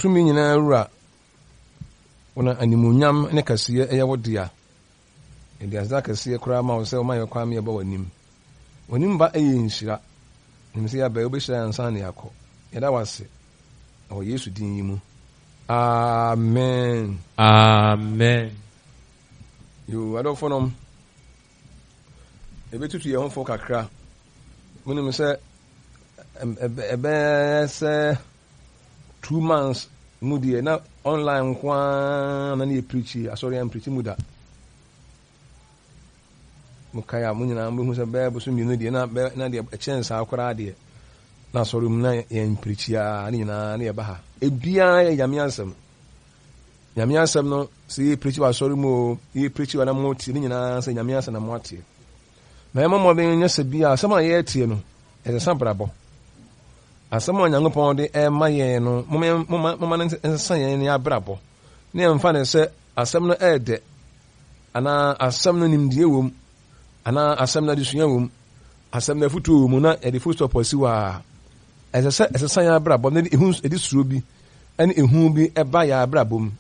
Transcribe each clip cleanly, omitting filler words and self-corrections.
Tumi nyinaa wura, wo na animuonyam ne kɛseyɛ yɛ wo dea. Yɛde aseda kɛseɛ koraa ma wo sɛ woma yɛn kwan ma yɛba w'anim. W'anim ba yɛ nhyira. Nim sɛ yɛaba yi, wobɛhyira yɛn ansa na yɛakɔ. Yɛda wo ase. Wɔ Yesu din yi mu. Amen. Amen. Yoo, adɔfonom, yɛbɛtutu yɛn ho fo kakra. Monim sɛ ɛbɛyɛ sɛ 2 months mu deɛ, na online nko ara na ne yɛ preach. Asɔre yɛn preach mu da. Mokae a, mo nyinaa mobɛhu sɛ bɛyɛ boso 2 deɛ, na bɛyɛ na deɛ ɛkyɛn saa koraa deɛ, na asɔre mu na yɛn preach a ne nyinaa ne yɛba ha. Ebiara yɛ Nyame asɛm. Nyame asɛm no, sɛ yɛ preach wɔ asɔre mu o, yɛ preach wɔ na mo tie ne nyinaa, sɛ Nyame asɛm na mo ateɛ. Na yɛmmɔ mmɔden nyɛ sɛ bi a asɛm a yɛretie no, ɛsɛ sɛ abrabɔ asɛm a Onyankopɔn de ɛma yɛn no, momma no nsesa yɛn ne abrabɔ, ne yɛmfa ne sɛ asɛm no ɛɛdɛ anaa asɛm no nimdeɛ wɔ mu anaa asɛm no adesua wɔ mu, asɛm no afotuo wɔ mu, na yɛde full stop asi hɔ a, ɛsɛ sɛ ɛsesa yɛn abrabɔ na ehu ɛde suro bi ɛne ehu bi ɛba yɛn abrabɔ mu.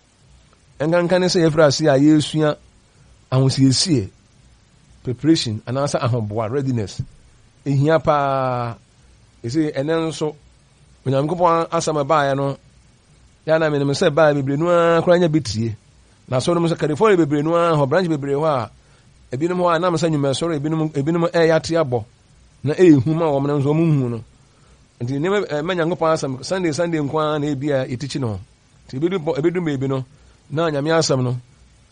Nkanka ne sɛ yɛfiri ase a yɛresua ahosiesie, preparation, anaasɛ ahoboa, readiness, ehia paa. Ɛsɛ ɛnɛ nso Onyankopɔn asɛm ɛbaeɛ no yɛ na menim sɛ baa bebree no ara koraa nya bi tie. Na asɔre mu sɛ California bebree no ara hɔ, branch bebree hɔ a, ebinom hɔ a nam sɛ nnwuma ebinom ɛyɛ ate abɔ na ɛyɛ hu ma wɔn nso wɔn nhu no. Nti nneɛma ɛma Nyankopɔn asɛm Sunday Sunday nko ara na ebi a yɛtikyi no. Nti ebedu baabi no na Nyame asɛm no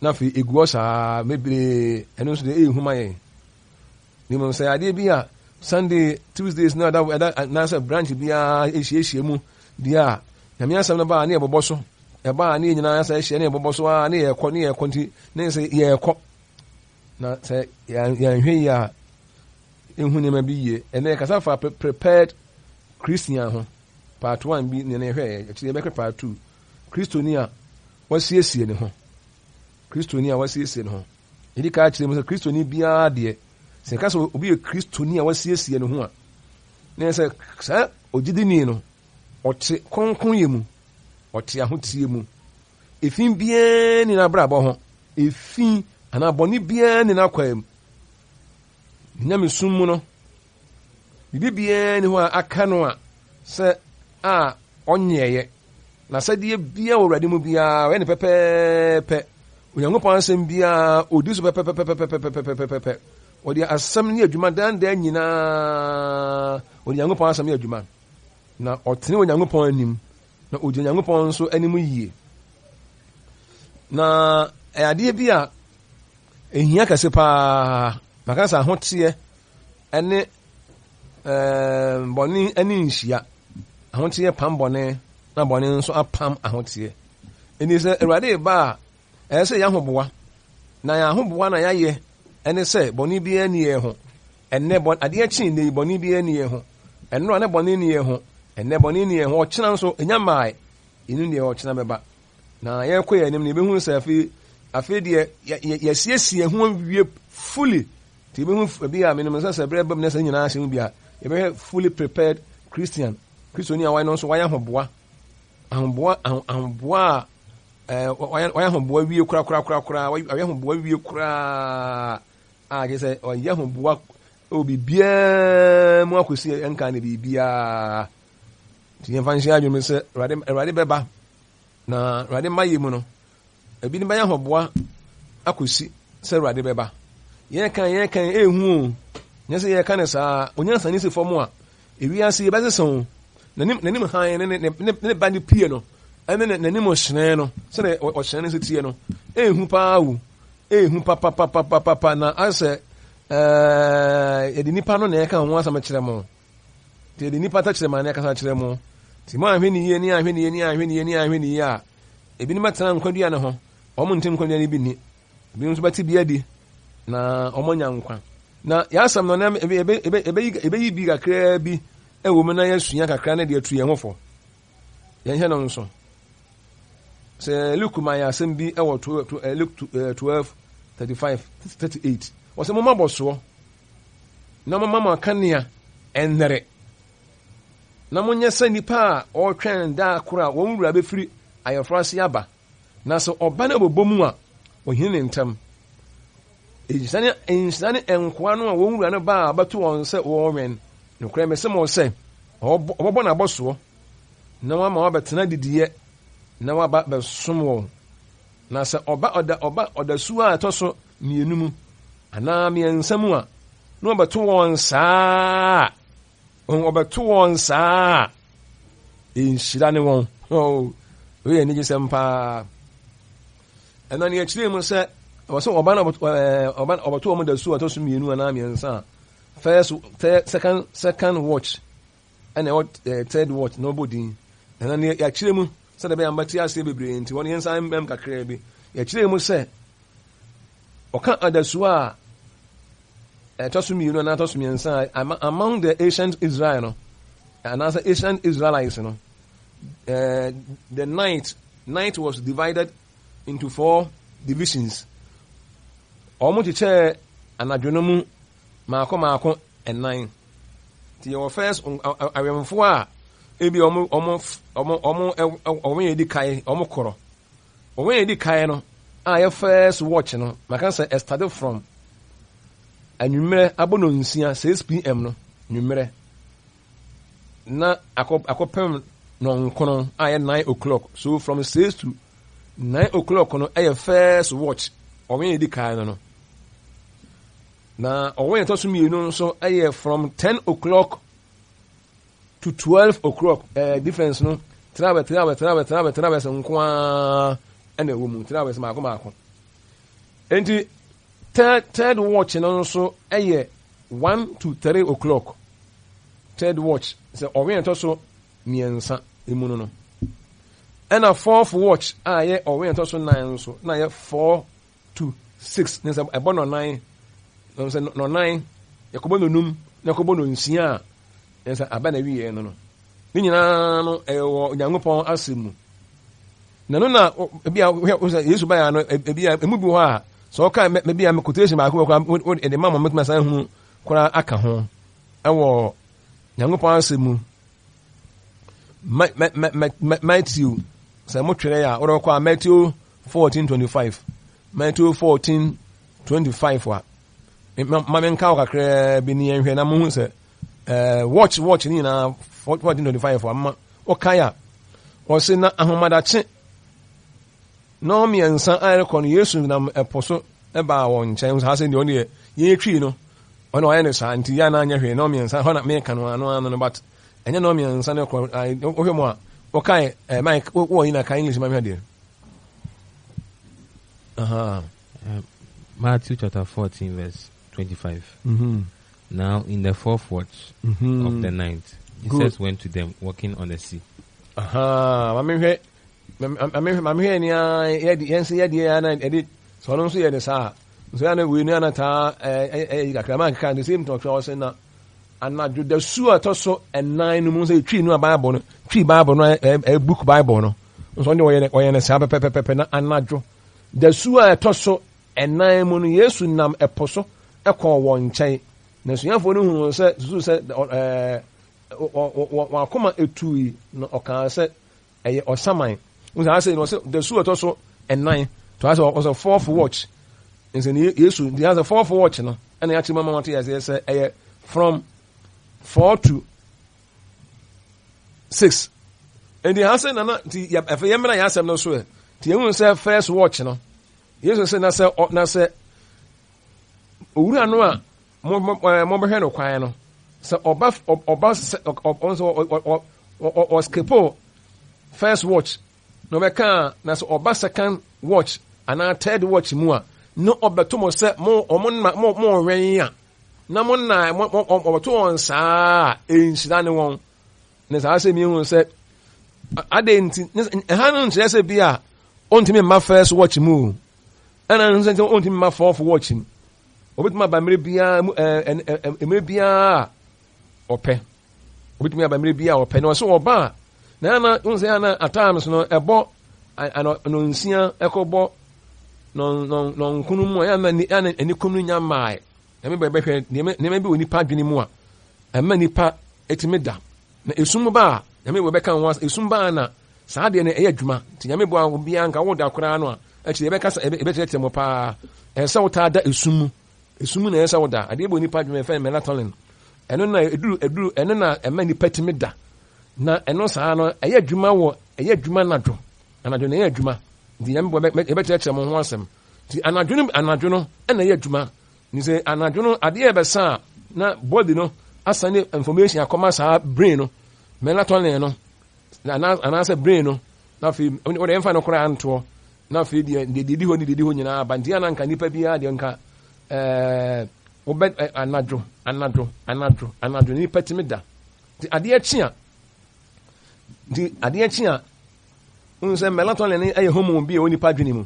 na afei egu hɔ saa bebree. Ɛno nso deɛ, ɛyɛ hu ma yɛn. Ne mmom sɛ adeɛ bi a Sunday, Tuesdays na ɛda ɛda anaasɛ branch biara ehyiahyia mu deɛ a, Nyame asɛm no baa ne yɛbɔbɔ so. Ɛbaa ne yɛ nyinaa sɛ ahyia ne yɛbɔbɔ so a, ne yɛkɔ ne yɛkɔ. Nti ne sɛ yɛkɔ na sɛ yɛnhwɛ yie a, ehu nneɛma bi yie. Ɛnna yɛkasa fa prepared Christian ho, part one bi nea yɛhwɛ yɛ akyiri, yɛbɛhwɛ part two, Kristoni a wasiesie ne ho. Kristoni a wasiesie ne ho, yɛdi ka akyerɛ mu sɛ Kristoni biara deɛ, sɛ yɛka sɛ obi yɛ Kristoni a wasiesie ne ho a, na yɛ sɛ saa ogyidini no ɔte kronkron yɛ mu, ɔte ahotie mu, efi biara ni n'abrabɔ ho, efi anaa bɔne biara ni n'akwan mu, ne nyamesum mu no, biribi biara ni hɔ a aka no a sɛ a ɔnyɛɛyɛ. Na sɛdeɛ biara wɔ Awurade mu biara, ɔyɛ ne pɛpɛɛpɛ. Onyankopɔn asɛm biara ɔdi so pɛpɛpɛpɛpɛpɛpɛpɛpɛ. Ɔde asɛm ne adwuma dandan nyinaa. Ɔde Onyankopɔn asɛm yɛ adwuma na ɔtene Onyankopɔn anim na ɔgyina Onyankopɔn nso anim yie. Na ɛyɛ adeɛ bi a ehia kɛse paa. Maka sɛ ahoteɛ ɛne bɔne ɛne nhyia. Ahoteɛ pam bɔne na bɔne nso apam ahoteɛ. Ɛni sɛ Awurade ba a, ɛyɛ sɛ yɛahoboa na yɛn ahoboa na yɛayɛ ɛne sɛ bɔne biara ni yɛn ho. Ɛnɛ bɔ adeɛ kye ne yi, bɔne biara ni yɛn ho. Ɛnora ne bɔne ni yɛn ho, ɛnɛ bɔne ni yɛn ho, ɔkyena nso ɛnya mmaa ɛnu deɛ ɔkyena bɛba. Na yɛkɔ yɛn anim no, yɛbɛhu sɛ afei deɛ yɛsiesie ho awie fully. Nti yɛbɛhu ebi a menim sɛ berɛ bam ne sɛ nyinaa hyɛ mu bi a, yɛbɛhwɛ fully prepared Christian, Kristoni a wayɛ no nso wayɛ ahoboa, ahoboa a wayɛ ahoboa wie korakorakorakora, wayɛ ahoboa wie koraa a kyerɛ sɛ ɔyɛ ahoboa wɔ biribiara mu akɔsi ɛnka ne biribiara. Nti yɛmfa nhyɛ adwene mu sɛ Awurade bɛba na Awurade mma yɛ mu no, ebinom bɛyɛ ahoboa akɔsi sɛ Awurade bɛba. Yɛka ehu o, nyɛ sɛ yɛka ne saa. Onyansani si fam a ewiase yɛbɛsesa o. N'anim hann ne ne ba ne pie no ɛne n'anim hyerɛn no, sɛdeɛ ɔhyerɛn no si tie no, ehu paa o, ehu papapapapapa. Na asɛ yɛde nipa no na ɛka ho asɛm kyerɛ mo, nti yɛde nipa tɛkyerɛ ma ne ɛkasa kyerɛ mo. Nti mo ahwɛ ne yie ne ahwɛ ne yie ne ahwɛ ne yie ne ahwɛ ne yie a, ebinom bɛtena nkwadua ne ho, wɔn nte nkwadua no bi ni, ebinom nso bɛte bi adi na wɔn anya nkwa. Na yɛasɛm no na ebeyi bi kakraa bi ɛwɔ mu na yɛasua kakra na de atu yɛn ho fo. Yɛnhyɛ no nso sɛ Luke ma yɛ asɛm bi ɛwɔ Luke 12:35-38. Wɔsɛ momma bɔsoɔ na momma mo akanea ɛnnɛre, na monyɛ sɛ nnipa a wɔretwɛn da koro a wɔn wura bɛfiri. ayeforo ase aba. Na sɛ ɔba no bobɔ mu a, ohini ne ntɛm. Nhyira ne, nhyira ne nkoa no a wɔn wura no ba a ɔbɛto wɔn sɛ wɔrewɛn. Nokorɛ mese mo sɛ, ɔbɛbɔ n'abɔsoɔ, na wama wɔabɛtena adidiiɛ, na waba bɛsom wɔn. Na sɛ ɔba ɔda ɔba ɔdasuo a ɛtɔ so mmienu mu anaa mmiɛnsa mu a, na wɔbɛto wɔn saa a, wɔbɛto wɔn saa a, nhyira ne wɔn. Oh, wei yɛ anigyesɛm paa. Ɛna ne akyire mu sɛ ɛwɔ sɛ ɔba na ɔba ɔbɛto wɔn dasuo a ɛtɔ so mmienu anaa mmiɛnsa a, first, third, second, second watch ɛna ɛwɔ eh, third watch na ɔbɔ din. Ɛna ne yɛakyerɛ mu sɛdeɛ ɛbɛyɛ a mobɛte aseɛ bebree nti wɔn yɛnsan mmam kakraa bi. Yɛkyerɛɛ mu sɛ ɔka adasuo a ɛtɔ so mmienu anaa ɛtɔ so mmiɛnsa a among the ancient Israel no anaasɛ ancient Israelites no uh, the night night was divided into four divisions. Wɔn kyekyɛɛ anadwo no mu maako maako nnan. Nti yɛwɔ first awɛmfoɔ a ebi wɔn wɔn wɔn wɔn wɔn yɛ di kae wɔn korɔ. Wɔn yɛ di kae no a yɛ first watch no maka sɛ ɛ started from anwummerɛ abɔ nonsia 6 pm no nwummerɛ na akɔ akɔpem nɔnkono a yɛ 9 o'clock so from 6 to 9 o'clock no ɛyɛ first watch wɔn yɛ di kae no no. Na ɔwɛn ɛtɔ so mmienu nso yɛ from ten o'clock to 12 o'clock. Ɛɛ eh, difference no 3 hours, 3 hours, 3 hours, 3 hours, 3 hours nko ara ɛna ɛwɔ mu 3 hours maako maako. Nti third watch no nso yɛ 1 to 3 o'clock. Third watch sɛ ɔwɛn ɛtɔ so mmiɛnsa emu no no. Ɛna fourth watch a ɛyɛ ɔwɛn ɛtɔ so nan nso na ɛyɛ 4 to 6 ne sɛ ɛbɔ nɔnan na sɛ nɔnan yɛkɔbɔ nonum na yɛkɔbɔ nonsia a ne sɛ aba na wieɛ no no ne nyinaa no ɛwɔ Onyankopɔn asɛm mu na no na ebi a wohwɛ sɛ Yesu baeɛ no ebi a emu bi wɔ hɔ a sɛ ɔka ebi a quotation baako wɔ koraa ɛde ma mo mɛtumi asan hunu koraa aka ho ɛwɔ Nyankopɔn asɛm mu Matthew sɛ motwerɛ a wode kɔ a Matthew 14:25 Matthew 14:25 a ma menka wo kakraa bi ne yɛnhwɛ na mohu sɛ eh, watch watch ne nyinaa 14:25 a ma wokae a ɔse na ahomadakye na mmiɛnsa a ɛrekɔ no Yesu nam ɛpo so baa wɔn nkyɛn saa sɛ deɛ ɔno deɛ yɛtwii no ɔno ɔyɛ no saa nti yɛ na anyɛ hwee na mmiɛnsa hɔ na meka no ano ano no but ɛnyɛ na mmiɛnsa no kɔ wohwɛ mu a wokae eh, Mike wowɔ yi na ka English ma mehwɛ deɛ Uh-huh. Matthew chapter 14, verse 25. Now, in the fourth watch of the night, Jesus went to them walking on the sea. Aha, mame hwɛ, mame hwɛ, mame hwɛ ni a yɛn se yɛ deɛ na ɛde sɛ ɔno nso yɛ ne saa. Nso yɛ na wei ni ana taa ɛyɛ yi kakra maa keka the same thing ɔtwerɛ ɔsɛ na anadwo dasu a ɛtɔ so ɛnan no mu sɛ twi no a Bible no twi Bible no ɛyɛ book Bible no nso ɔno deɛ ɔyɛ no saa pɛpɛpɛpɛ na anadwo dasu a ɛtɔ so ɛnan mu no Yesu nam ɛpo so kɔɔ wɔn nkyɛn. Na asuafoɔ no hunuu sɛ, susuu sɛ ɛɛ wɔn akoma etui, na ɔkaa sɛ ɛyɛ ɔsaman. Nso ase no ɔsɛ dasu a ɛtɔ so ɛnan, to asɛ ɔsɛ fourth watch. Nso ne Yesu nti asɛ fourth watch no ɛna yɛakyerɛ mu ama wɔate aseɛ sɛ ɛyɛ from 4 to 6. Nti ha sɛ nana nti ɛfɛ yɛn mmerɛ yɛn asɛm no so ɛ. Nti yɛn hu sɛ first watch no Yesu sɛ na sɛ na sɛ owura no a mobɛhwɛ no kwan no sɛ ɔba ɔba sɛ ɔsɛ ɔskipo first watch na ɔbɛka a na sɛ ɔba second watch anaa third watch mu a na ɔbɛto mo sɛ mo ɔmo na mo mo wɛn a na mo na mo ɔbɛto wɔn saa a nhyira ne wɔn ne saa sɛ mi hu sɛ adɛn nti ɛha no nkyerɛ sɛ bi a ɔntumi mma first watch mu o ɛna nso sɛ ɔntumi mma fourth watch mu obetumi aba mmerɛ biara mu ɛɛ ɛɛ mmerɛ biara a ɔpɛ obetumi aba mmerɛ biara a ɔpɛ na ɔsɛ ɔba a na ɛna n sɛ ɛna at times no ɛbɔ ano nonsia ɛkɔbɔ nɔn nɔn nɔnkono mu a ɛna ɛna ɛni kum no nya mmaa ɛmi bɛ bɛhwɛ nneɛma nneɛma bi wɔ nipa adwene mu a ɛma nipa etumi da na esum ba a nyame wɔ bɛka ho asɛm esum ba a na. Saa adeɛ no ɛyɛ adwuma. Nti Nyame boa obiara nka woda koraa no a, akyire yɛbɛkasa yɛbɛkyerɛkyerɛ mo paa. Ɛsɛ sɛ wotaa da esum mu. Esum mu na ɛsɛ sɛ woda. Adeɛ bɔ nipa adwuma yɛfrɛ no melatonin. Ɛno na ɛduru ɛduru ɛno na ɛma nipa tumi da. Na ɛno saa no ɛyɛ adwuma wɔ ɛyɛ adwuma anadwo. Anadwo na ɛyɛ adwuma. Nti Nyame boa yɛbɛkyerɛkyerɛ mo ho asɛm. Nti anadwo no anadwo no ɛna ɛyɛ adwuma. Nti sɛ anadwo no adeɛ ɛbɛsa a na body no asane information akɔma saa brain no melatonin no anaasɛ brain no na afei wɔde ɛmfa no koraa ntoɔ na afei deɛ deɛ di hɔ ne deɛ di hɔ nyinaa aba nti ana nka nipa biara deɛ nka ɛɛ wobɛ anadwo anadwo anadwo anadwo nipa tumi da nti adeɛ kye a nti adeɛ kye a n sɛ melatonin yɛ hormone bi a ɛwɔ nipa adwene mu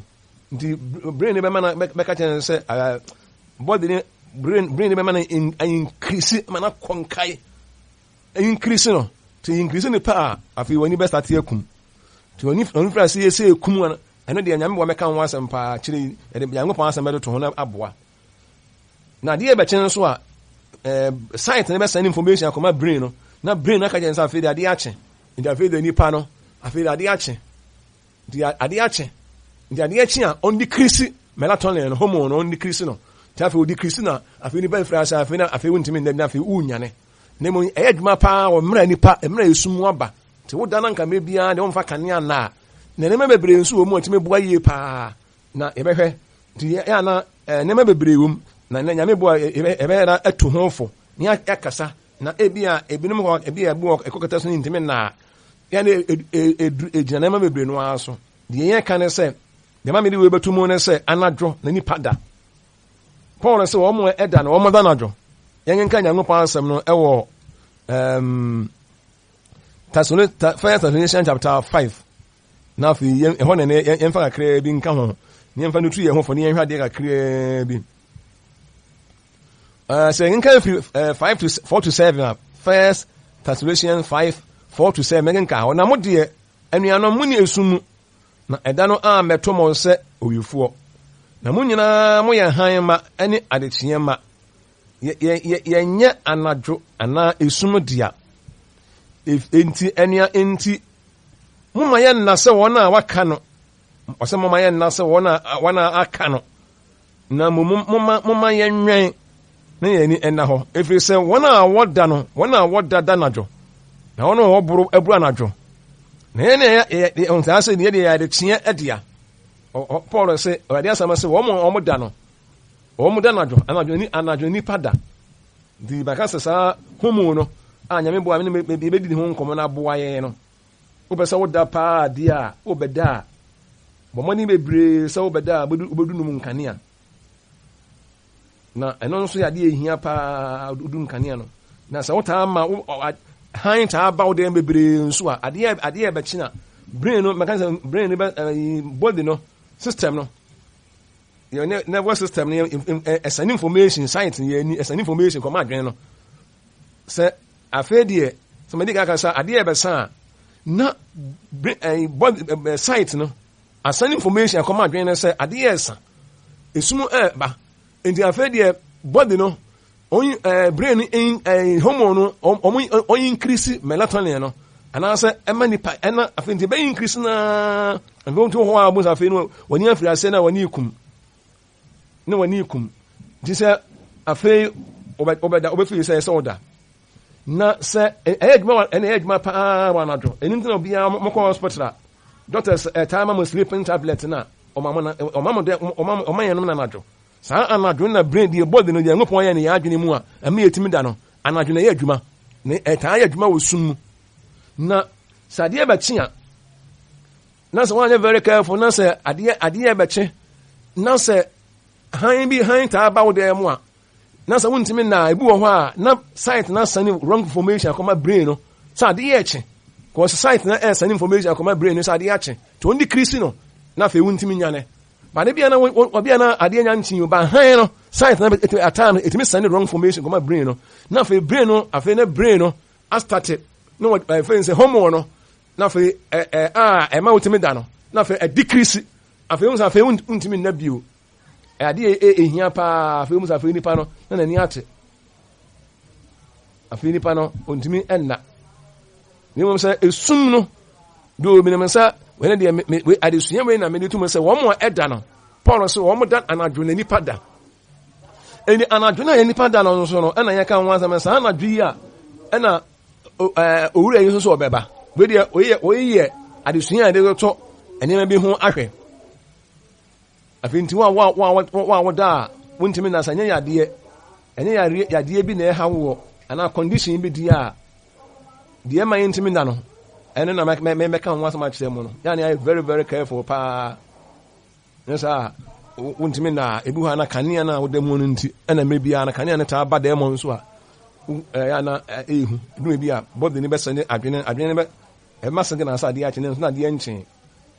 nti brain no bɛma no bɛka kyerɛ no sɛ ɛɛ body no brain brain no bɛma no increase ma no akɔ nkae Increase no, nti increase no pɛ a, afei w'ani bɛ start akum. Nti w'ani w'ani fira sɛ yɛsɛ ekum a, ɛno deɛ Nyame boa mɛka ho asɛm paa kyerɛ yi, ɛde Nyankopɔn asɛm bɛtoto ho na aboa. Na adeɛ bɛkye nso a, ɛɛ site no bɛsɛn information akɔma brain no, na brain no aka kyerɛ sɛ afei deɛ adeɛ akye. Nti afei deɛ nipa no, afei deɛ adeɛ akye. Nti adeɛ akye. Nti adeɛ kye a, ɔn decrease melatonin no, hormone no, ɔn decrease no. Nti afei ɔdecrease decrease na afei nipa fira sɛ afei na afei wontumi nna na afei wonyane. Na mmom ɛyɛ adwuma paa wɔ mmerɛ a nipa, mmerɛ a esum mu aba. Nti woda na nka mmerɛ biara deɛ wɔmfa kanea nna a, na nneɛma bebree nso wɔ mu a ɛtumi boa yie paa. Na yɛbɛhwɛ. Nti yɛ ana nneɛma bebree wɔ mu. Na na Nyame boa yɛbɛyɛ na atu ho fo na yɛakasa. Na ebi a ebinom hɔ ebi a ebi wɔ ɛkɔkɔtɛ so ntumi nna a, yɛn na egyina nneɛma bebree no ara so. Deɛ yɛka ne sɛ, deɛ ma mede wei bɛto mu ne sɛ anadwo na nipa da. Paul sɛ wɔn a ɛda no wɔn da anadwo. Yɛnkenka Nyankopɔn asɛm no ɛwɔ um, First Thessalonians chapter 5. Na afei yɛn ɛhɔ na yɛmfa kakraa bi nka ho. Na yɛmfa no tu yɛn ho fo na yɛnhwɛ adeɛ kakraa bi. Sɛ yɛnkenka firi 5 to 4 to 7 a, First Thessalonians 5 4 to 7 yɛnkenka hɔ. Na mo deɛ, anuanom, mo ni esum mu, na ɛda no ammɛto mo sɛ owifoɔ. Na mo nyinaa moyɛ hann mma ne adekyeɛ mma. Yɛnyɛ anadwo anaa esum dea. Enti, ɛnea enti, momma yɛnna sɛ wɔn a wɔaka no. Ɔsɛ momma yɛnna sɛ wɔn a wɔn a aka no. Na mmom momma momma yɛnwɛn na yɛn ani nna hɔ, ɛfiri sɛ wɔn a wɔda no, wɔn a wɔda da anadwo, na wɔn a wɔboro aburu anadwo. Na yɛn na yɛ yɛ sɛ yɛ deɛ yɛde kyeɛ dea. Paul sɛ Awurade asɛm sɛ wɔn a wɔda no, wɔn da anadwo, anadwo ni anadwo nipa da. Nti bɛka sɛ saa homu no a Nyame boa me ne yɛbɛdi ho nkɔmmɔ no aboa yɛn no. Wopɛ sɛ woda paa deɛ a, wobɛda a, bɔ mmɔden bebree sɛ wobɛda a wobɛdu num nkanea. Na ɛno nso yɛ adeɛ ɛhia paa, wodu nkanea no. Na sɛ wotaa ma hann taa ba wo dɛm bebree nso a, adeɛ adeɛ ɛbɛkye na brain no, mɛka sɛ brain no bɛ body no, system no, yɛ nervous system no ɛsɛne information, science yɛ ni ɛsɛne information kɔma adwene no. Sɛ afei deɛ sɛ mede ka kasa adeɛ ɛbɛsa a na body site no asan information akɔma adwene no sɛ adeɛ ɛsa esum ɛɛba nti afei deɛ body no ɔn ɛɛ brain no ɛɛ hormone no ɔmo ɔn increase melatonin no anaasɛ ɛma nipa ɛna afei nti ɛbɛ increase naa afei wɔn ti hɔ a wɔn afei no wɔn ani afiri ase na wɔn ani kum na wɔn ani kum nti sɛ afei wɔbɛda wɔbɛfiri sɛ ɛsɛ ɔda na sɛ ɛyɛ adwuma ɛna ɛyɛ adwuma paa wɔ anadwo ɛno nti na obiara mokɔ hospital a doctors ɛtaa ma mo sleeping tablet na ɔma mo na ɔma mo dɛ ɔma ɔma yɛn nom na anadwo saa anadwo na brain deɛ body no deɛ ngopɔn yɛ ne yɛn adwene mu a ɛma yɛtumi da no anadwo na ɛyɛ adwuma na ɛtaa yɛ adwuma wɔ sum mu na sɛ adeɛ bɛkye a na sɛ wɔanyɛ very careful na sɛ adeɛ adeɛ bɛkye na sɛ han bi han taa ba wo dan mu a na sɛ wontumi nna ebi wɔ hɔ a na site na send wrong information akɔma brain no sɛ adeɛ yɛ kye kɔs site na ɛsend information akɔma brain no sɛ adeɛ akye nti wɔn de kirisi no na afei wontumi nyane ba ne bia na wɔbia na adeɛ nya nkyi o ba han no site na etumi ataa no etumi send wrong information kɔma brain no na afei brain no afei na brain no astate na wɔ ɛfɛ sɛ hormone no na afei ɛ ɛ a ɛma wotumi da no na afei ɛdi kirisi afei wɔn sɛ afei wontumi nna bio. Adeɛ a ɛhia paa afei mu sɛ afei nipa no na n'ani ate. Afei nipa no ɔntumi nna. Na mmom sɛ esum no Do menim sɛ wei deɛ me me adesua wei na mede to mu sɛ wɔn a ɛda no, Paul sɛ wɔn da anadwo na nipa da. Ɛni anadwo na yɛ nipa da no nso no, ɛna yɛka ho asɛm saa anadwo yi a ɛna owura yi nso so ɔbɛba. Wei deɛ oyi yɛ adesua a yɛde to nneɛma bi ho ahwɛ. Afei nti wo a wo a wo a woda a wontumi nna sɛ ɛnyɛ yadeɛ ɛnyɛ yareɛ yadeɛ bi na ɛha woɔ anaa condition bi di a deɛ ɛma yɛntumi nna no ɛno na mɛka ho asɛm akyerɛ mu no yɛa ne ayɛ very very careful paa ne saa wontumi nna a ebi hɔ a na kanea no a woda mu no nti ɛna mmerɛ biara na kanea no taa ba dɛm nso a ɛyɛ na ɛyɛ hu ɛdum bi a body no bɛsɛ ne adwene adwene no bɛ ɛma sɛ na sɛ adeɛ akye ne nso na adeɛ nkyee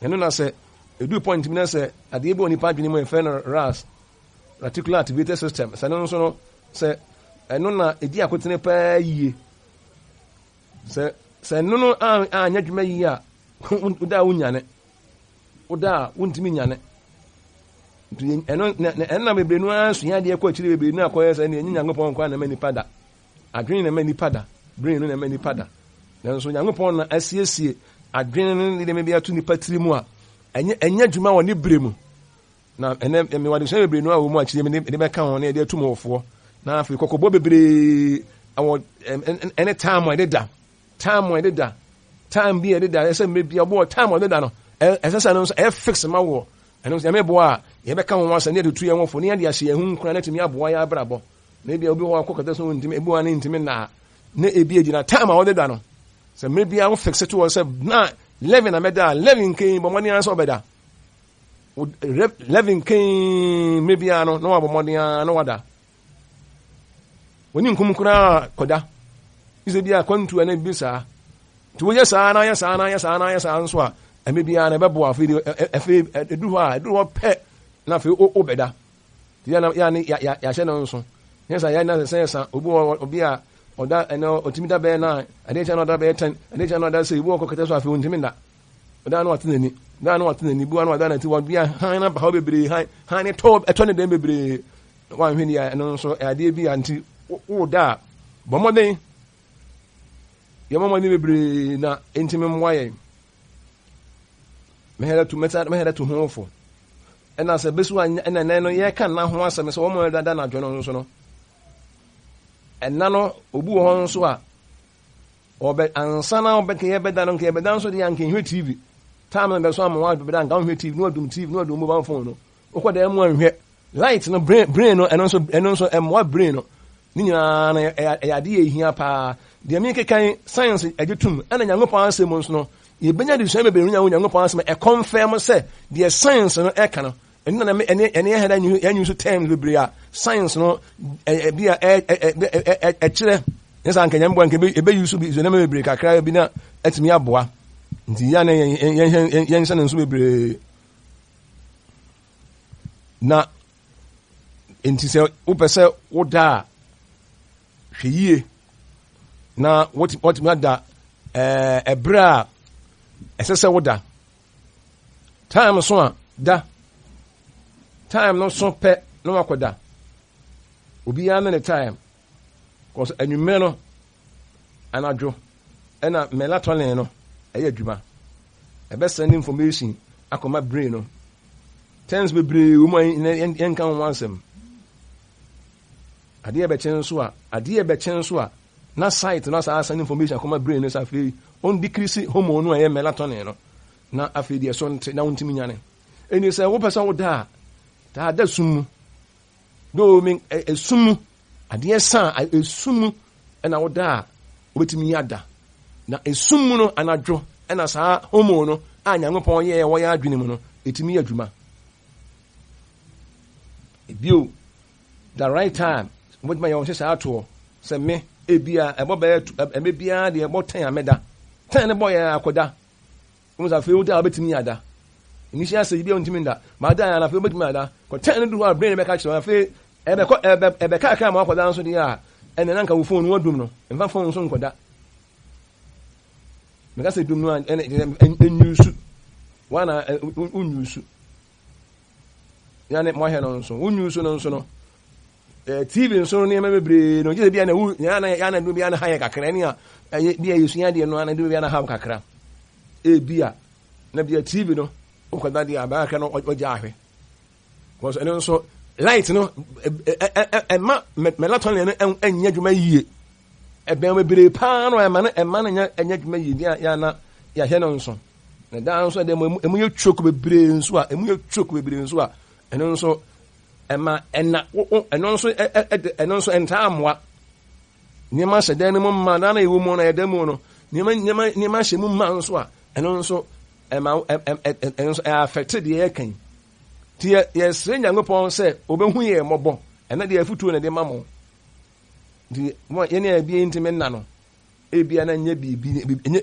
Ɛno na sɛ ɛduru point bi na sɛ adeɛ bi wɔ nipa adwene mu a yɛfrɛ no RAS, Reticular Activated System, sɛ ɛno nso no, sɛ ɛno na ɛdi akotene paa yie. Sɛ sɛ ɛno no anyɛ adwuma yie a, woda a wonyane. Woda a wontumi nyane. Nti ɛno na ɛno na bebree no ara sua adeɛ kɔ akyire bebree no akɔyɛ sɛ ɛne ɛnyɛ Nyankopɔn nkoa na ɛma nipa da. Adwene na ɛma nnipa da, brain no na ɛma nnipa da. Nanso Onyankopɔn na asiesie adwene no ne nneɛma bi ato nnipa tiri mu a ɛnyɛ ɛnyɛ adwuma wɔ ne bere mu. Na ɛnɛ mewɔ adesua bebree no a wɔ mu akyire mede mede bɛka ho na yɛde atum wɔfoɔ. Na afei kɔkɔbɔ bebree wɔ ɛne time a yɛde da, time a yɛde da, time bi a yɛde da, ɛsɛ mmerɛ bi a wɔwɔ time a yɛde da no, ɛsɛ sɛ no nso ɛyɛ fix ma woɔ. Ɛno nso Nyame boa a yɛbɛka ho asɛm ne yɛde tu yɛn ho fo ne yɛde ahyɛ yɛn ho nkuran na atumi aboa yɛn abrabɔ. Na ebia obi wɔ hɔ a ɔkɔ kɛtɛ so ntumi, ebi wɔ hɔ a ne ntumi nna. Na ebi egyina time a wɔde da no. Sɛ mmere biara wo fixe to hɔ sɛ na 11 na mɛda a, 11 kɛn bɔ mmɔden ara sɛ ɔbɛda. 11 kɛn mmere biara no na wabɔ mmɔden ara na wada. Wɔne nkum koraa kɔda. Sɛ bi a kwantu a na ebi saa. Nti woyɛ saa na ayɛ saa na ayɛ saa na ayɛ saa nso a, ɛmɛ biara na ɛbɛboa afei afei ɛduru hɔ a ɛduru hɔ pɛ na afei wobɛda. Yɛ na yɛ ne yɛ yɛahyɛ no nso. Nyɛ sa yɛ na sɛ yɛ sa obi wɔ obi a ɔda ɛnɛ ɔtumi da bɛyɛ nine adeɛ kyɛ na ɔda bɛyɛ ten adeɛ kyɛ na ɔda sɛ ebi wɔ kɔ kɛtɛ so afei ɔntumi nda. Ɔda na wate n'ani da na wate n'ani bi wɔ na wada n'ati wɔ bi a han na bahaw bebree han han ne tɔ ɛtɔ ne dɛm bebree wanhwɛ ni a ɛno nso adeɛ bi a nti wo da a bɔ mmɔden yɛ mmɔden bebree na ntumi mmoa yɛn. Mɛhɛrɛ tu mɛhɛrɛ tu ho fo. Ɛna sɛ bɛsi a ɛna nɛ no yɛka nna ho asɛm sɛ wɔn a ɛda anadwo no nso no ɛna no obi wɔ hɔ nso a ɔbɛ ansa na ɔbɛ kɛ yɛbɛda no nka yɛbɛda nso deɛ anka nhwɛ tv time no bɛso ama wɔn abɛda nka nhwɛ tv na wadum tv na wadum mobile phone no wokɔ dan mu anhwɛ light no brain brain no ɛno nso ɛno nso ɛmmoa brain no Ne nyinaa no, ɛyɛ adeɛ a ɛhia paa. Deɛ mekeka yi, science agye tom, ɛna Nyankopɔn asɛm mu nso no, yɛbɛnya adesua bebree no wɔ Nyankopɔn asɛm a ɛkɔnfɛm sɛ deɛ science no ɛka no, ɛno na ɛne ɛne yɛn hɛda yɛn use terms bebree a science no ɛbi a ɛkyerɛ ne saa nka nyame boa nka ebe use bi nneɛma bebree kakra bi na atumi aboa nti yɛn na yɛn yɛn hyɛ ne nso bebree na Enti sɛ wopɛ sɛ woda a, hwɛ yie na watumi ada ɛberɛ a ɛsɛ sɛ woda. Time so a, da. Time no so pɛ na wakɔda. Obiara ne ne time. Kɔsɛ anwummerɛ no, anadwo, ɛna melatonin no ɛyɛ adwuma. Ɛbɛsɛn information akɔma brain no. Terms bebree wɔ mu a yɛnka ho asɛm. Adeɛ bɛkye nso a, adeɛ bɛkye nso a, na site no asan asɛn information akɔma brain no sɛ afei ɔn decrease hormone no a ɛyɛ melatonin no, na afei deɛ ɛso nte na wontumi nyane. Ɛni sɛ wopɛ sɛ woda a, taa da sum mu. Though me esum mu, adeɛ sa a esum mu ɛna woda a wobɛtumi ada. Na esum mu no anadwo ɛna saa hormone no a Nyankopɔn yɛɛ wɔ yɛn adwene mu no ɛtumi yɛ adwuma. Ebio, the right time wobɛtumi ayɛ wo nhyehyɛ atoɔ sɛ me ebia ɛbɔ bɛyɛ ɛmɛ biara deɛ ɛbɔ tɛn a mɛda. Tɛn no bɔ yɛ akɔda. Wohu sɛ afei woda a wobɛtumi ada. Initial stage bi a wontumi nda. Ma ada a afei wobɛtumi ada. Kɔtɛn no du hɔ a brain bɛka kyerɛ wo afei ɛbɛkɔ ɛbɛ ɛbɛkakra ma wakɔda nso deɛ a ɛnna na nka wo phone no wadum no. Mfa phone nso nkɔda. Meka sɛ dum no a ɛnna ɛnyusu. Wana wonyusu. Yane moahwɛ no nso. Wonyusu no nso no. TV nso no nneɛma bebree no gye sɛ bia na wu yana yana du bia na ha yɛ kakra ne a ɛyɛ bia yɛsua adeɛ no ana du bia na ha kakra. Ebi a na bia TV no wokɔda deɛ abɛakra no ɔgya ahwɛ. Because ɛno nso light no ɛma melatonin no ɛnyɛ adwuma yie. Ɛbɛn bebree paa no ɛma no ɛma no nyɛ ɛnyɛ adwuma yie deɛ yɛ ana yɛahwɛ no nso. Na daa nso ɛdɛ mu emu yɛ choke bebree nso a emu yɛ choke bebree nso a ɛno nso ɛma ɛna ɛno nso ɛno nso ɛntaa mmoa. Nneɛma hyɛ dan no mu ma dan no a ɛwɔ mu no ɛyɛ dan mu no nneɛma nneɛma nneɛma hyɛ mu ma nso a ɛno nso ɛma ɛno nso ɛyɛ afɛte deɛ yɛka yi. Nti yɛ yɛsrɛ Nyankopɔn sɛ ɔbɛhu yɛn mmɔbɔ. Ɛnɛ deɛ afutuo na ɛde ma mo. Nti mo yɛne a ebi ntumi nna no ebia na ɛnyɛ biribi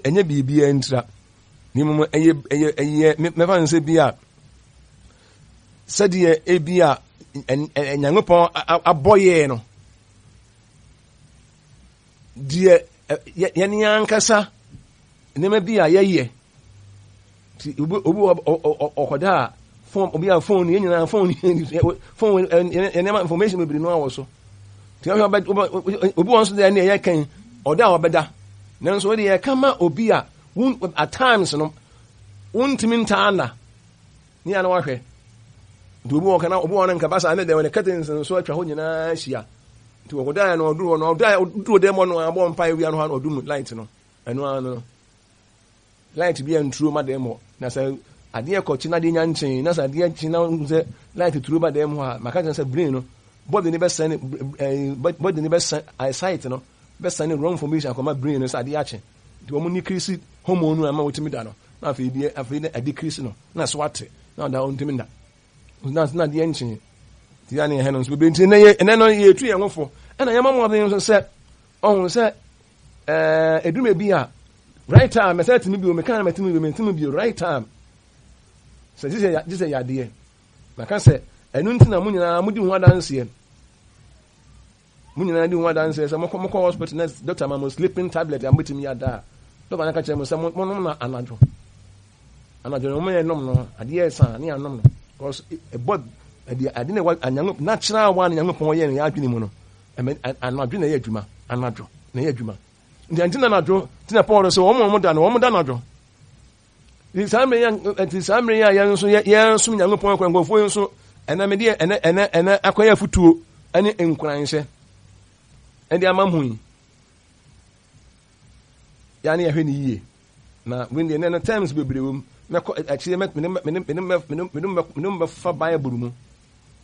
ɛnyɛ biribi ntira. Ne mu ɛyɛ ɛyɛ ɛyɛ mɛfa no sɛ bi a sɛdeɛ ebi a Nyankopɔn abɔ yɛn no deɛ yɛn ankasa nneɛma bi a yɛyɛ nti obi obi ɔkɔda a phone obi a phone yɛn nyinaa phone phone nneɛma information bebree no awɔ so nti ɔhwɛ ɔbɛ obi wɔn nso deɛ ɛne ɛyɛ kɛn ɔda a ɔbɛda nanso wɔde yɛ kama obi a won at times no wontumi ntaa nna ne yɛn na wahwɛ nti obi wɔ kana obi wɔ no nka basa ne deɛ wɔde curtains nso atwa hɔ nyinaa ahyia nti wɔkɔdaeɛ no ɔduru hɔ no ɔdaeɛ ɔduru dɛm hɔ no abɔ mpaeɛ wia no hɔ no ɔdum light no ɛno ara no light bi anturo ma dɛm hɔ na sɛ adeɛ kɔkye na adeɛ nya nkyɛn na sɛ adeɛ kye na sɛ light turo ba dɛm hɔ a maka kyerɛ sɛ brain no body no bɛsɛn ɛɛ body no bɛsɛn eyesight no bɛsɛn wrong information akɔma brain no sɛ adeɛ akye nti wɔn ni kirisi hormone no ama wɔtumi da no na afei deɛ afei de ade kirisi no na so ate na ɔda ɔntumi nda na na adeɛ nkyee nti ya ne ɛhɛ no nso bebree nti ɛnɛ yɛ ɛnɛ no yɛtu yɛn ho fo ɛna yɛma mmɔden nso sɛ ɔho sɛ ɛɛ edwuma bi a right time mɛsɛ tumi bio meka na mɛtumi bio mɛtumi bio right time sɛ gye sɛ gye sɛ yadeɛ maka sɛ ɛno nti na mo nyinaa mo di ho adanseɛ Mo nyinaa di ho adanseɛ sɛ mokɔ mokɔ hospital na doctor ma mo sleeping tablet a mobɛtumi ada a, doctor no ka kyerɛ mo sɛ monom no anadwo. Anadwo no moyɛ nom no adeɛ ɛsa ne anom no because ɛbɔ ɛde ade na ɛwɔ anyango natural one Nyankopɔn yɛ no yɛ adwene mu no ɛmɛ anadwo na ɛyɛ adwuma anadwo na ɛyɛ adwuma nti ɛnti na anadwo ti na Paul sɛ wɔn a wɔn da no wɔn da anadwo. Nti saa mmerɛ yi nti saa mmerɛ yi a yɛn nso yɛn som Nyankopɔn akɔ nkurɔfoɔ yi nso ɛnɛ me deɛ ɛnɛ ɛnɛ ɛnɛ akɔyɛ afutuo ɛne nkuranhyɛ ɛde ama mo yi yɛane yɛhwɛ ne yie na wei deɛ ɛnɛ no terms bebree wɔ mu mɛkɔ akyire mɛ mene mene mene mene mene mene mɛfa Bible mu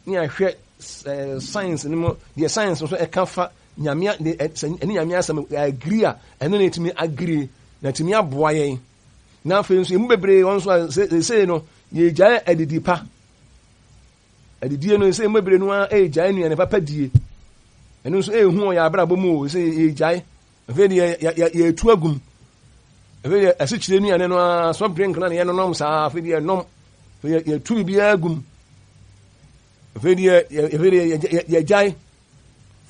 ne yɛahwɛ ɛɛ science no mu deɛ science nso ɛka fa nyame ɛne nyame asɛm agree a ɛno na ɛtumi agree na ɛtumi aboa yɛn. Na afei nso, emu bebree wɔn nso a seesei no yɛgyae adidi pa. Adidie no sɛ emu bebree no ara ɛregyae nnuane papa die. Ɛno nso ɛrehu wɔ yɛn abrabɔ mu o sɛ yɛgyae. Afei deɛ yɛtu agum. Afei deɛ asikyire nnuane no ara soft drink na yɛnonom saa afei deɛ yɛnom. Afei yɛtu biribiara agum. Afei deɛ afei deɛ yɛgyae.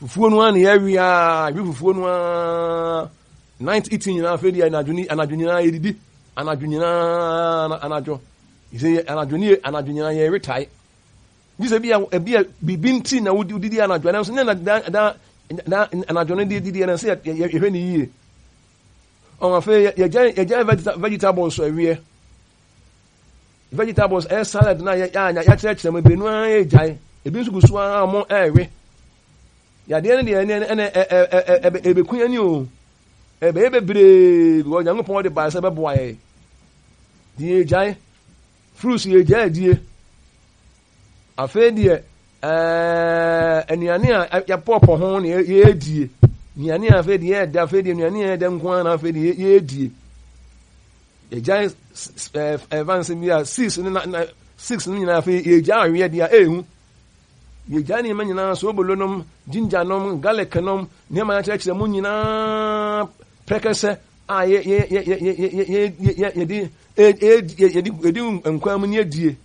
Fufuo no ara na yɛwe ara, yɛwe fufuo no ara. Night eating nyinaa afei deɛ anadwo ni anadwo nyinaa yɛdidi anadwo nyinaa anadwo sɛ anadwo ni anadwo nyinaa yɛwe tae. Gye sɛ bi a ebi a biribi nti na wodidi anadwo nanso nyɛ na da da da anadwo no deɛ didi ɛna sɛ yɛhwɛ ne yie. Ɔn afei yɛgya yɛgya vegetables awie. Vegetables ɛyɛ salad na yɛ yɛ yɛakyerɛkyerɛ mu ebien no ara yɛgyae. Ebi nso gu so ara wɔn ɛrewe. Yadeɛ no deɛ ɛne ɛne ɛ ɛbɛku yɛn o. Ɛbɛyɛ bebree because Nyankopɔn de baa sɛ bɛboa yɛn. Deɛ yɛgyae fruits yɛgyae adie. Afei deɛ ɛɛ nnuane a yɛpɔpɔ ho na yɛredie. Nnuane a afei deɛ yɛda afei deɛ nnuane a yɛda nko ara na afei deɛ yɛredie. Yɛgyae ɛɛ ɛvanse bi a six no na six no nyinaa afei yɛgyae aweɛ deɛ ehu. Yɛgyae nneɛma nyinaa soobolo nom, ginger nom, garlic nom, nneɛma yɛakyerɛkyerɛ mu nyinaa prɛkɛsɛ a yɛ yɛ yɛ yɛ yɛ yɛ yɛ yɛde yɛde yɛde nkwan mu ne yɛdie.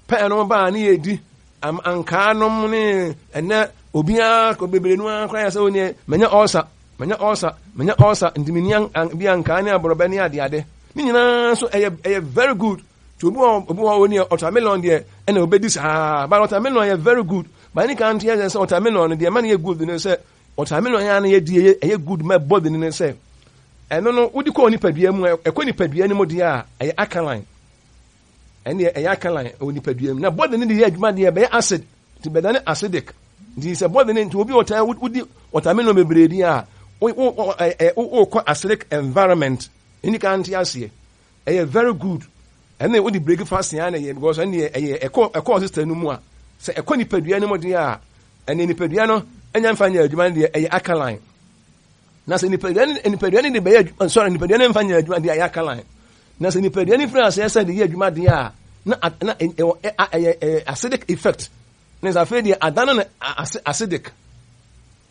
Pɛɛ no baa ne yɛdi ankaa nom ne ɛnɛ obiara bebree no ara koraa yɛ sɛ oneɛ manya ɔɔsa manya ɔɔsa manya ɔɔsa nti menni bi ankaa ne aborɔbɛ ne adeade ne nyinaa nso ɛyɛ ɛyɛ very good nti obi wɔ obi wɔ oneɛ watermelon deɛ ɛna obɛdi saa but watermelon yɛ very good but ne kan nto yɛ sɛ watermelon no deɛ ɛma no yɛ good ne sɛ watermelon yɛ ano yɛ die ɛyɛ good ma body ne sɛ. Ɛno no, wode kɔ nipadua mu a, ɛkɔ nipadua no mu deɛ a, ɛyɛ alkaline. Ɛnneɛ ɛyɛ alkaline ɛwɔ nipadua mu. Na body no de yɛ adwuma deɛ ɛbɛyɛ acid, nti bɛdane acidic. Nti sɛ body no, nti obi ɔtaa wodi watermelon bebree di a, wokɔ acidic environment. Ɛni kan nte aseɛ. Ɛyɛ very good. Ɛnna wode break fast ya na ɛyɛ because ɛnneɛ ɛyɛ ɛkɔ ɛkɔ system no mu a, sɛ ɛkɔ nipadua no mu deɛ a, ɛnneɛ nipadua no ɛnya mfa nyɛ adwuma no deɛ ɛyɛ alkaline. Na sɛ nipadua no nipadua no de bɛyɛ adwuma sɔrɔ nipadua no mfa nyɛ adwuma deɛ ɛyɛ alkaline. Na sɛ nipadua no firi aseɛ sɛ de yɛ adwuma deɛ a, na na ɛwɔ ɛyɛ ɛyɛ acidic effect. Ne sɛ afei deɛ adane no acidic.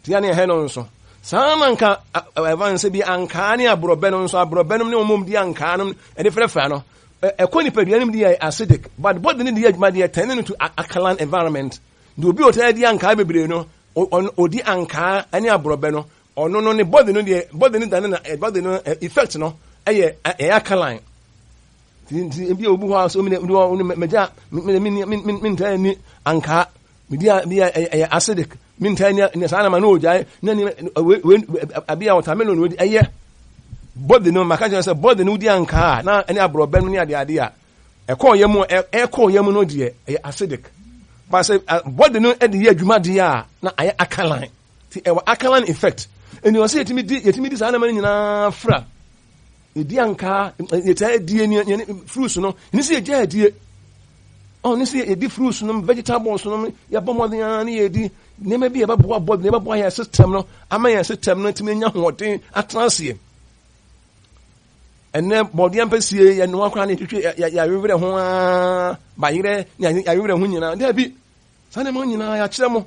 Tia ne ɛhɛ no nso. Saa na nka ɛfa nsɛ bi ankaa ne aborɔbɛ no nso aborɔbɛ no ne wɔn di ankaa no ɛde frɛfrɛ no. Ɛkɔ nipadua no mu deɛ acidic but body no de yɛ adwuma deɛ turn no to alkaline environment. Deɛ obi ɔtaa di ankaa bebree no ɔdi ankaa ne aborɔbɛ no ɔno no ne body no deɛ body no dane na body no effect no ɛyɛ ɛyɛ alkaline. Nti ebi obi hɔ a sɛ ɔmi de mɛgya me me me me ntaa ni ankaa medi a bi a ɛyɛ acidic me ntaa ni ne saa na ma no ogyae na ni we we abi a watermelon no ɛyɛ body no maka kyerɛ sɛ body no di ankaa na ɛne aborɔbɛ no ne ade ade a ɛkɔɔ yɛ mu ɛkɔɔ yɛ mu no deɛ ɛyɛ acidic ba sɛ body no de yɛ adwuma deɛ a na ayɛ alkaline ti ɛwɔ alkaline effect ɛni ɔsɛ yɛtumi di yɛtumi di saa nneɛma no nyinaa fra. Yɛdi ankaa, yɛtaa die ne ne fruits no, ne sɛ yɛgya adie. Ɔn ne sɛ yɛdi fruits no, vegetables no, yɛbɔ mmɔden ara ne yɛdi nneɛma bi a ɛbɛboa body na ɛbɛboa yɛn system no, ama yɛn system no atumi anya ahoɔden atena aseɛ. Ɛnɛ bɔdeɛ mpɛsie yɛnoa koraa ne yɛtwitwi yɛawewerɛ ho ara, bayerɛ ne yɛawewerɛ ho nyinaa. Daabi, saa nneɛma nyinaa yɛakyerɛ mo.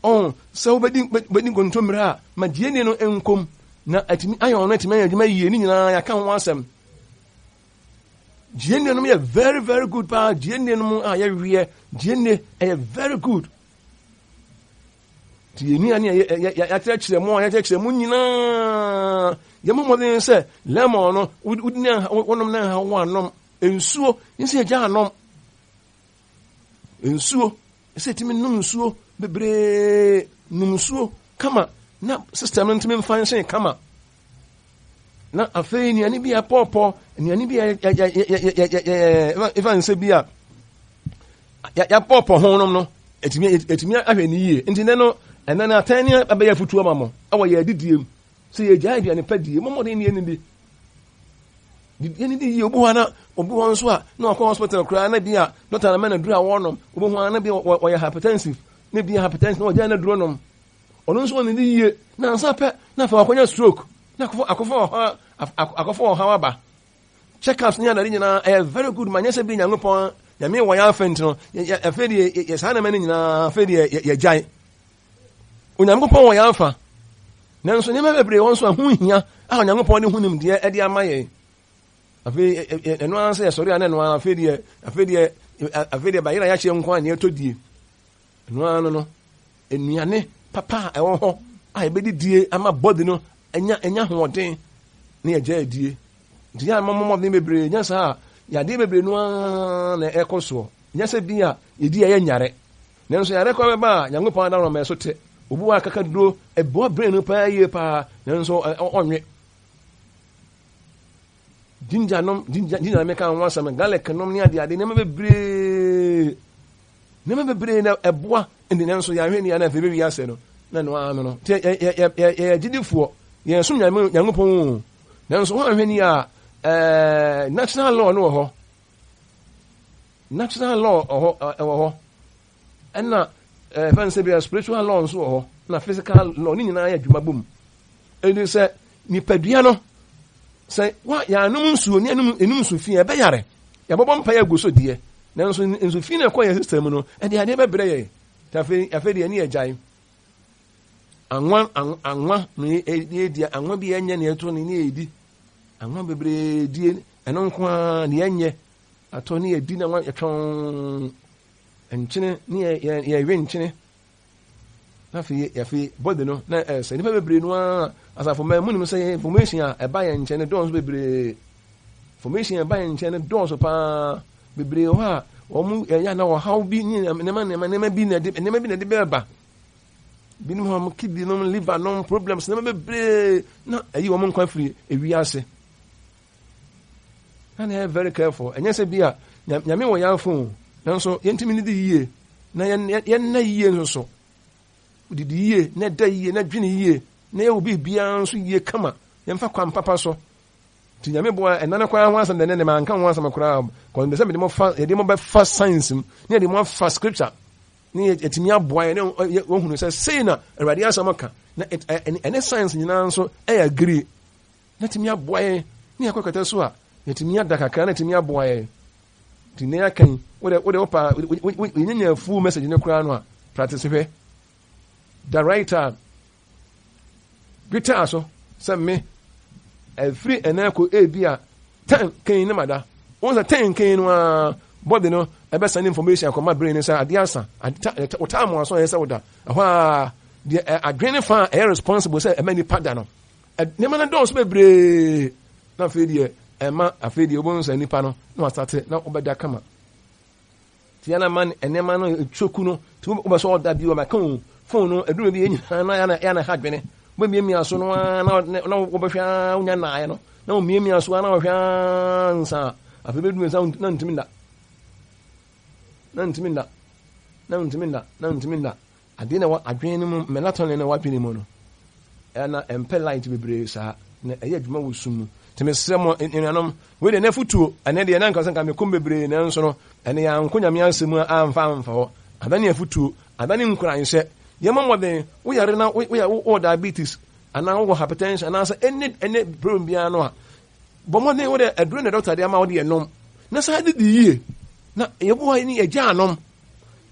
Ɔn, sɛ wobɛdi wobɛdi nkontommire a, ma gyeene no nkom na atumi ayɛ ɔno atumi ayɛ adwuma yie ne nyinaa yɛaka ho asɛm. Gyeene no yɛ very very good paa gyeene no mu a yɛweɛ gyeene ɛyɛ very good. Nti yɛn nua ne yɛakyerɛkyerɛ mu a yɛakyerɛkyerɛ mu nyinaa yɛmmɔ mmɔden sɛ lemon no wodi ne wonom ne nha wo anom nsuo nsi agya anom Nsuo, ɛsɛ yɛtumi nom nsuo bebree, nom nsuo kama na system no ntumi mfa nhyɛn kama. Na afei nnuane bi a pɔɔpɔ, nnuane bi a ɛfa nsɛ bi a yɛapɔɔpɔ ho nom no, ɛtumi ɛtumi ahwɛ ne yie. Nti nɛ no, ɛnɛ no atɛn ne abɛyɛ afutuo ama mo ɛwɔ yɛ adidie mu. Sɛ yɛgyae aduane pa die, mommɔden ne yɛnidi. Yɛn di yie obi hɔ na obi hɔ nso a na ɔkɔ hospital koraa na bi a dɔkta na mɛna duro a wɔnom obi hɔ na bi ɔyɛ hypertensive na bi hypertensive na ɔgya na duro nom ɔno nso ɔne di yie na nsa pɛ na afei wakɔnya stroke na akɔfo akɔfo ɔhaw akɔfo ɔhaw aba check ups ne adade nyinaa ɛyɛ very good ma nyɛ sɛ bi nyankopɔn nyame wɔ yɛn afɛ nti no afei deɛ yɛ saa nneɛma no nyinaa afei deɛ yɛgyae Onyankopɔn wɔ yɛn afa. Nanso nneɛma bebree wɔ nso a ɛho hia a Onyankopɔn de ho nimdeɛ de ama yɛn. Afei ɛno ara sɛ yɛsɔre a na ɛno ara afei deɛ afei deɛ afei deɛ bayerɛ a yɛakyɛ nko a nea ɛtɔ die. Ɛno ara no no nnuane papa a ɛwɔ hɔ a yɛbɛdidie ama body no anya anya ahoɔden na yɛgya adie. Nti yɛ a mmɔmmɔden bebree nya saa a yadeɛ bebree no ara na ɛkɔ soɔ. Nyɛ sɛ bi a yɛdi a yɛnyare. Nanso yare kwan bɛba a Nyankopɔn adaworoma ɛso te. Obi wɔ akakaduro, ɛboa brain no paa yie paa, nanso ɔnwe. Ginger nom, ginger, ginger na meka ho asɛm, garlic nom ne ade ade, nneɛma bebree. Nneɛma bebree na ɛboa, nti nanso yɛahwɛ ni ana afei bɛwi asɛ no, na no ano no. Nti yɛyɛ gyidifoɔ, yɛn som Nyankopɔn o. Nanso wɔn ahwɛ ni a, ɛɛ, natural law no wɔ hɔ. Natural law ɔhɔ ɛwɔ hɔ ɛna ɛɛ fɛn sɛ bi spiritual law nso wɔ hɔ na physical law ne nyinaa yɛ adwuma bom ɛdi sɛ nipadua no sɛ wa yɛanom nsuo ne ɛnum ɛnum nsu fi ɛbɛyare yɛbɔbɔ mpa yɛ agu so deɛ nanso nsu fi na ɛkɔ yɛ system mu no ɛde adeɛ bɛbrɛ yɛ afei afei deɛ ɛne yɛ gyae anwa anwa no yɛ di anwa bi ɛnyɛ ne ɛto ne ne yɛ di anwa bebree die ɛno nko ara ne yɛnyɛ Atɔ ne yɛdi na yɛtwɛn nkyene ne yɛwe nkyene na afei afei body no na ɛsɛ nnipa bebree no ara asafo mmaa mu nim sɛ information a ɛba yɛn nkyɛn no dɔɔso bebree information a ɛba yɛn nkyɛn no dɔɔso paa bebree hɔ a wɔn ɛyɛ na ɔhaw bi ne nneɛma nneɛma nneɛma bi na ɛde nneɛma bi na ɛde bɛɛba. Binom hɔ wɔn kidney nom, liver nom problems nneɛma bebree na ɛyi wɔn nkwa firi ewiase. Na na yɛ very careful. Ɛnyɛ sɛ bi a nyame wɔ yɛn afo nanso yɛntumi nidi yie na yɛnna yie nso so. Didi yie na da yie na dwene yie na yɛwɔ biribiara nso yie kama. Yɛmfa kwan papa so. Nti Nyame boa ɛna no koraa ho asɛm dɛnɛ ne manka ho asɛm koraa kɔn sɛ mede mo fa yɛde mo bɛfa science mu ne yɛde mo afa scripture ne yɛtumi aboa yɛn ne wɔhunu sɛ sei na Awurade asɛm ka na ɛne science nyinaa nso ɛyɛ agree na tumi aboa yɛn ne yɛkɔ kɛtɛ so a yɛtumi ada kakra na tumi aboa yɛn nti ne yɛaka yi wode wode wopa yɛnyanya full message no koraa no a practice hwɛ the right time Dwetɛ so sɛ me ɛfiri ɛnɛ kɔ ebi a tɛn kɛn ne mada wɔn sɛ tɛn kɛn no ara body no ɛbɛsɛn information akɔma brain no sɛ adeɛ asa wɔtaa mo aso ɛyɛ sɛ woda ɛhɔ a deɛ adwene ne fa a ɛyɛ responsible sɛ ɛma nipa da no nneɛma no dɔɔso bebree na afei deɛ ɛma afei deɛ wobɛhu sɛ nipa no na wasate na wobɛda kama Tia na ma nneɛma no etwa no nti wobɛ sɛ ɔda bi ɔmɛka o fon no ɛduru bi nyinaa na yana yana ha dwene wobɛmiamia so no ara na na wobɛhwɛ ara wonya nnaeɛ no na womiamia so ara na wɔhwɛ ara nsa afei bɛduru nsa na ntumi nna na ntumi nna na ntumi nna na ntumi nna Adeɛ na ɛwɔ adwene no mu, melatonin na ɛwɔ adwene mu no, ɛna ɛmpɛ light bebree saa, na ɛyɛ adwuma wɔ sum mu. Nti mesrɛ mo, anuanom, wei deɛ n'afutuo, ɛnɛ deɛ na nka sɛ nka meko bebree, nanso no, ɛnɛ yɛanko Nyame asɛm a amfa amfa hɔ. Adane afutuo, adane nkuranhyɛ. Yɛmmɔ mmɔden, woyare na woyɛ wowɔ diabetes, anaa wowɔ hypertension, anaasɛ ɛne ɛne problem biara no a, bɔ mmɔden wo deɛ aduro na dɔkta de ama wo deɛ nom, na saa didi yie, na yɛboa ne yɛgya anom.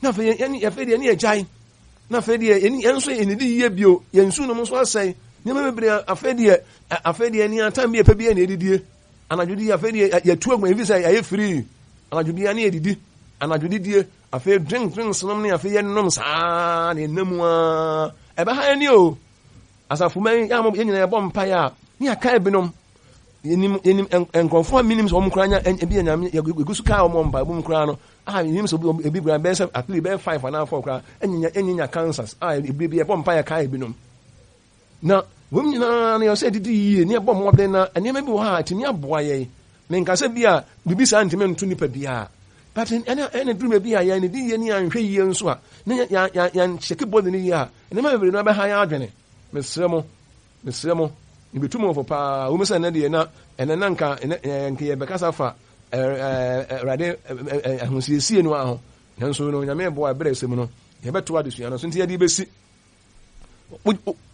Na afei yɛn afei deɛ ne yɛgyae. Na afei deɛ yɛn yɛn nso yɛn didi yie bio. Yɛn nsu nom nso asɛe. Nneɛma bebree afei deɛ afei deɛ ne atam bi yɛpɛ bi yɛ na yɛdidie. Anadwo di afei deɛ yɛtu agu efi sɛ yɛayɛ free. Anadwo bi ne yɛdidi. Anadwo didie. Afei drink drinks nom ne afei yɛnom saa na yɛnam mu ara. Ɛbɛha yɛn ni o. Asafo mma yi, yɛn nyinaa yɛbɔ mpaeɛ a, ne yɛaka ebinom. Yɛnim yɛnim nkurɔfoɔ a menim sɛ wɔn koraa nya ebi yɛ nyame yɛgu so kaa wɔn mpaebɔ mu koraa no a yɛnim sɛ obi ebi koraa bɛyɛ sɛ at least bɛyɛ five anaa four koraa ɛnyinya ɛnyinya cancers a ebi bi yɛbɔ mpaeɛ kaa ebinom. Na wɔn nyinaa no yɛsɛ didi yie ne yɛbɔ mmɔden na nneɛma bi wɔ hɔ a ɛtumi aboa yɛn. Menka sɛ bi a biribi saa ntumi nto nipa biara. But ɛna ɛna duru baabi a yɛn didi yie ne yɛanhwɛ yie nso a ne yɛn yɛn yɛn kyɛke body no yie a nneɛma bebree no abɛha yɛn adwene. Mesrɛ mo, mesrɛ mo, mebetu mo fo paa. Wom sɛ ɛnɛ deɛ na ɛnɛ na nka ɛnɛ ɛɛ nka yɛbɛkasa fa ɛɛ ɛɛ Awurade ahosiesie no ara ho. Nanso no Nyame boa ɛberɛ ɛsɛ mu no yɛbɛto adesua no so nti yɛde bɛsi.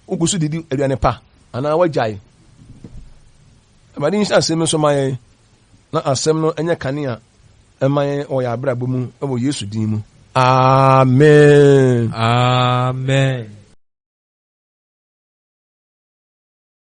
Wogu so didi aduane pa anaa woagyae? Awurade nhyɛ asɛm yi so ma yɛn na asɛm no nyɛ kanea ɛma yɛn wɔ yɛn abrabɔ mu wɔ Yesu din mu. Amen. Amen.